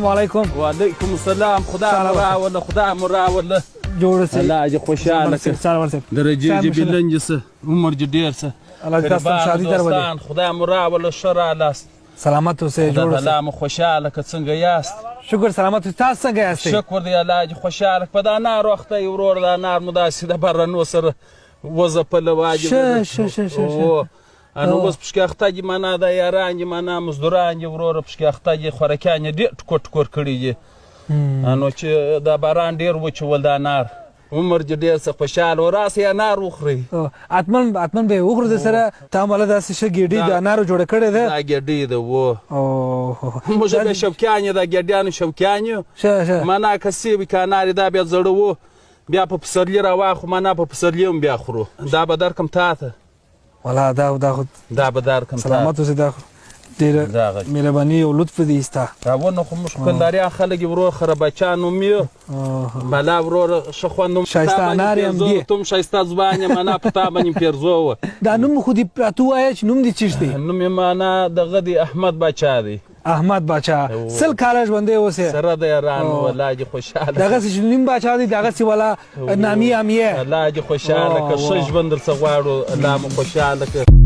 علیکم. وعلیکم السلام. خدای مو راوله، خدای مو راوله. جوړ سي. الله دې خوشاله کړه. سلام ورسې. درجې دې بلندې سه، عمر دې ډېر سه. الله دې تاسو ته شادي درولي. دوستان، خدای مو راوله، ښه رالاست. سلامت اوسئ، جوړ اوسئ. الله مو خوشاله که. څنګه یاست؟ شکر، سلامت اوسئ. تاسو څنګه یاستئ؟ شکر دی، الله دې خوشاله. په دا انارو اخته یې ورور، دا انار مو داسې د بهرنو سره وځپله واجب. شه شه شه شه شه. نو اوس پکې اخته دي، معنا دا یاران دي، معنا مزدوران دي وروره، پکې اخته دي. خوراکیان یې ډېر ټکور ټکور کړي دي. نو چې دا باران ډېر وچول دا انار. عمر دې ډېر څه، خوشحاله و. راسئ انار وخورئ. حتما حتما به یې وخورو. در سره تا ماله داسې ښه ګېډۍ د انارو جوړه کړې ده. دا ګېډۍ ده و موږ بیا شوقیان یو، دا ګېډیانو شوقیان یو. ښه ښه. معنا که سیب که انار دا بیا زړه وو، بیا په پسرلي راواخو، معنا په پسرلي هم بیا خورو. دا به درکم تا ته. ولا دا خو دا به درکم. سلامت اوسې، دا خو ډېره مهرباني او لطف دی ستا. دا ونه خو موږ کندهاریان خلک یې ورور، خره بچا نوم یو بلا ورور، ښه خوند. ښایسته انار یې هم دي. ته هم ښایسته ځوان یې، معنا په تا باندې پیرزو وه. دا نوم خو دې راته ووایه چې نوم دې چیش دی؟ نوم یې معنا دغه دی، احمد باچا دی. احمد باچا، 100 کاله ژوندی اوسې. سره د یارانو، الله دې خوشحاله. دغسې چې نیم باچا دی، دغسې ولا نامي هم یې. الله دې خوشحاله که، ښه ژوند درڅه غواړو، الله مو خوشحاله که.